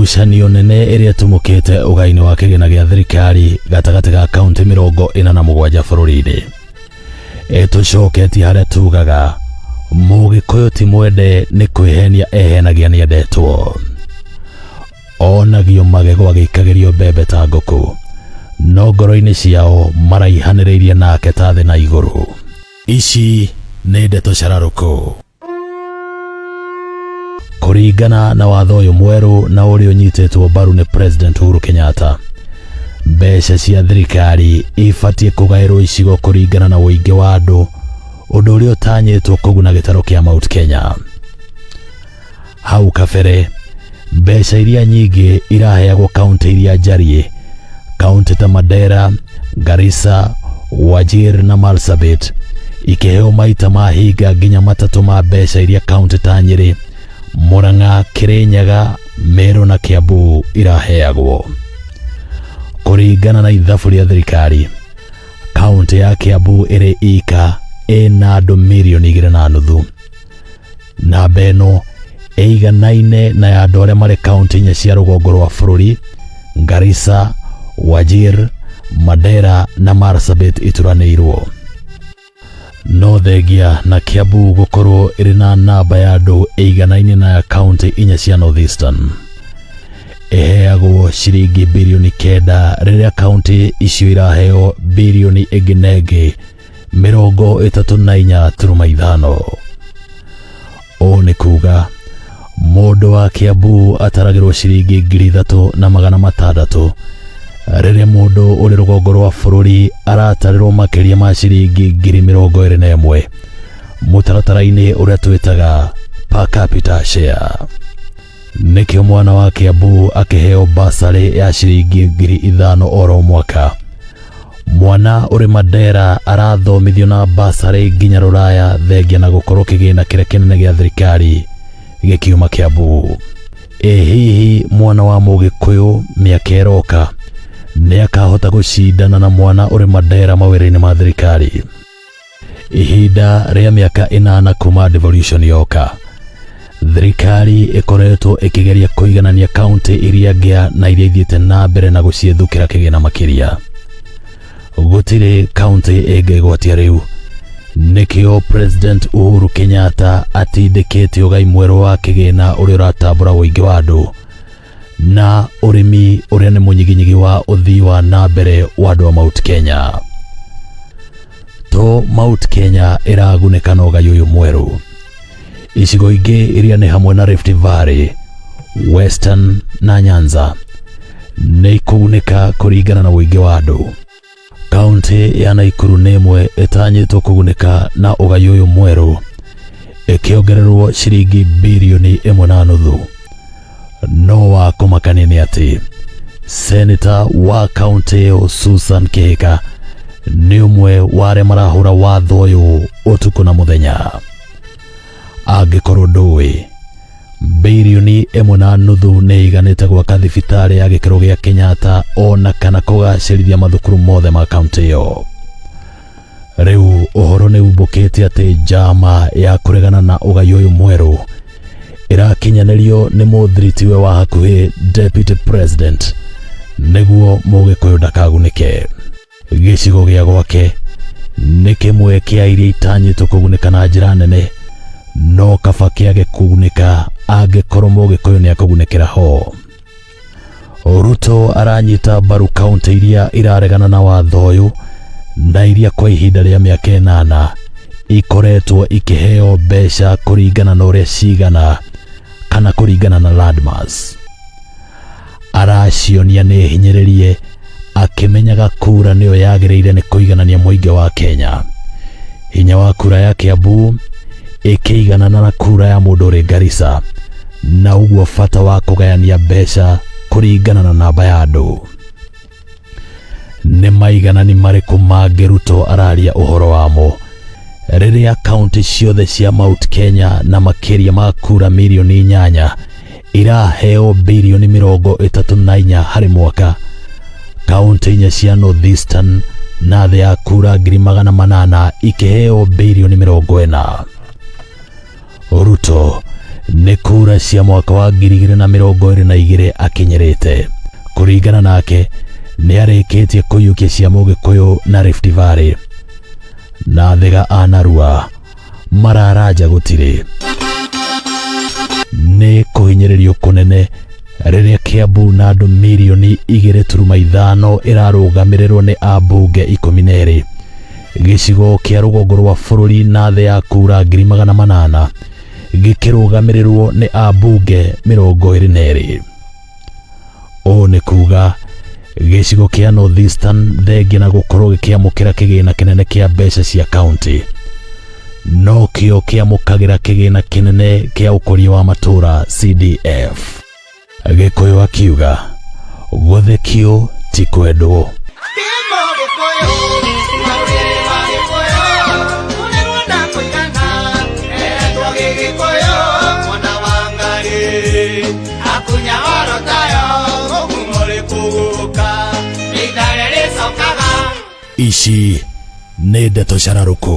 Ngucanio nene ĩrĩa ĩtumũkĩte ũgai-inĩ wa kĩgĩna gĩa thirikari gatagatĩ ga kaunti 47 bũrũri-inĩ ĩtũcoketie harĩa tugaga Mũgĩkũyũ ti mwende nĩ kwĩhenia ehenagia nĩendetwo. Onagio magego agĩikagĩrio mbembe ta ngũkũ, no ngoro-inĩ ciao maraihanĩrĩirie nake ta thĩ na igũrũ. Ici nĩ ndeto cararũkũ. Kũringana na watho ũyũ mwerũ na ũrĩa ũnyitĩtwo mbaru nĩ President Uhuru Kenyatta, mbeca cia thirikari ibatiĩ kũgaĩrwo icigo kũringana na ũingĩ wa andũ, ũndũ ũrĩa ũtanyĩtwo kũguna gĩtarũ kĩa Mount Kenya. Hau kabere, mbeca iria nyingĩ iraheagwo kaunti iria njariĩ, kaunti ta Mandera, Garissa, Wajir na Marsabit ikĩheo maita ma hinga nginya matatũ ma mbeca iria kaunti ta Nyĩrĩ, Murang'a, Kirinyaga, Meru na Kiambu iraheagwo. Kũringana na ithabu rĩa thirikari, kaunti ya Kiambu ĩrĩ ika ĩna andũ mirioni 2.5. Namba ĩno ĩiganaine na ya andũ arĩa marĩ kaunti inya cia rũgongo rwa bũrũri, Garissa, Wajir, Mandera na Marsabit ituranĩirwo. No thengia na Kiambu gũkorwo ĩrĩ na namba ya andũ ĩiganaine na ya kaunti inya cia North Eastern, ĩheagwo ciringi birioni 9 rĩrĩa kaunti icio iraheo birioni ĩngĩ na ĩngĩ 34.5. Ũũ nĩ kuga mũndũ wa Kiambu ataragĩrwo ciringi 3,600 rĩrĩa mũndũ ũrĩ rũgongo rwa bũrũri aratarĩrwo makĩria ma ciringi 21,000 mũtaratara-inĩ ũrĩa twĩtaga per capita share. Nĩkĩo mwana wa Kiambu akĩheo basarĩ ya ciringi 5,000 oro mwaka. Mwana ũrĩ Mandera arathomithio na basarĩ nginya rũraya thengia na gũkorwo kĩgĩna kĩrĩa kĩnene gĩa thirikari gĩkiuma Kiambu. Ĩ hihi mwana wa Mũgĩkũyũ mĩaka ĩroka nĩakahota gũcindana na mwana ũrĩ Mandera mawĩra-inĩ ma thirikari? Ihinda rĩa mĩaka 8 kuma devolution yoka, thirikari ĩkoretwo ĩkĩgeria kũiganania kaunti iria ngĩa na iria ithiĩte na mbere na gũciĩthukĩra kĩgĩna makĩria. Gũtirĩ kaunti ĩngĩgwatia rĩu. Nĩkĩo President Uhuru Kenyatta atindĩkĩte ũgai mwerũ wa kĩgĩna ũrĩa ũratambũra ũingĩ wa andũ na ũrĩmi ũrĩa nĩ mũnyiginyigi wa ũthii wa na mbere wa andũ a Mount Kenya. To Mount Kenya ĩragunĩka na ũgai ũyũ mwerũ. Icigo ingĩ iria nĩ hamwe na Rift Valley, Western na Nyanza nĩ ikũgunĩka kũringana na ũingĩ wa andũ. Kaunti ya Naikuru nĩ ĩmwe ĩtanyĩtwo kũgunĩka na ũgai ũyũ mwerũ ĩkĩongererwo ciringi birioni 1.5. No wa kũmakania nĩ atĩ seneta wa kaunti ĩyo Susan Kihika nĩ ũmwe wa arĩa marahũra watho ũyũ ũtukũ na mũthenya. Angĩkorwo ndũĩ, birioni 1.5 nĩ ĩiganĩte gwaka thibitarĩ ya gĩkĩro gĩa Kenyatta ona kana kũgacĩrithia mathukuru mothe ma kaunti ĩyo. Rĩu ũhoro nĩ umbũkĩte atĩ njama ya kũregana na ũgai ũyũ mwerũ ĩrakinyanĩrio nĩ mũthiritiwe wa hakuhĩ Deputy President nĩguo Mũgĩkũyũ ndakagunĩke. Gĩcigo gĩa gwake nĩ kĩmwe kĩa iria itanyĩtwo kũgunĩka na njĩra nene, no kaba kĩage kũgunĩka angĩkorwo Mũgĩkũyũ nĩ akũgunĩkĩra ho. Ruto aranyita mbaru kaunti iria iraregana na watho ũyũ na iria kwa ihinda rĩa mĩaka 8 ikoretwo ikĩheo mbeca kũringana na ũrĩa cigana kana kũringana na landmass. Aracionia nĩ hinyĩrĩrie akĩmenyaga kura nĩyo yagĩrĩire nĩ kũiganania mũingĩ wa Kenya. Hinya wa kura ya Kiambu ĩkĩiganana na kura ya mũndũ ũrĩ Garissa, na ũguo bata wa kũgayania mbeca kũringana na namba ya andũ. Nĩ maiganani marĩkũ mangĩ Ruto araria ũhoro wamo rĩrĩa kaunti ciothe cia Mount Kenya na makĩria ma kura mirioni 8 iraheo birioni 34 harĩ mwaka? Kaunti inya cia North Eastern na thĩ ya kura 800,000 ikĩheo birioni 40. Ruto Nĩ kura cia mwaka wa 2022 akinyĩrĩte. Kũringana nake, nĩ arĩkĩtie kũiyũkia cia Mũgĩkũyũ na Rift Valley na Thĩga a narua mararanja gũtirĩ. Nĩ kũhinyĩrĩrio kũnene rĩrĩa Kiambu na andũ mirioni 2.5 ĩrarũgamĩrĩrwo nĩ ambunge 12, gĩcigo kĩa rũgongo rwa bũrũri na thĩ ya kura 800,000 gĩkĩrũgamĩrĩrwo nĩ ambunge 22. Ũũ nĩ kuga gĩcigo kĩa North Eastern, thengia na gũkorwo gĩkĩamũkĩra kĩgĩna kĩnene kĩa mbeca cia kaunti, no kĩo kĩamũkagĩra kĩgĩna kĩnene kĩa ũkũria wa matũũra CDF. Gĩkũyũ akiuga gũthekio ti kwendwo. Ici nĩ ndeto cararũkũ.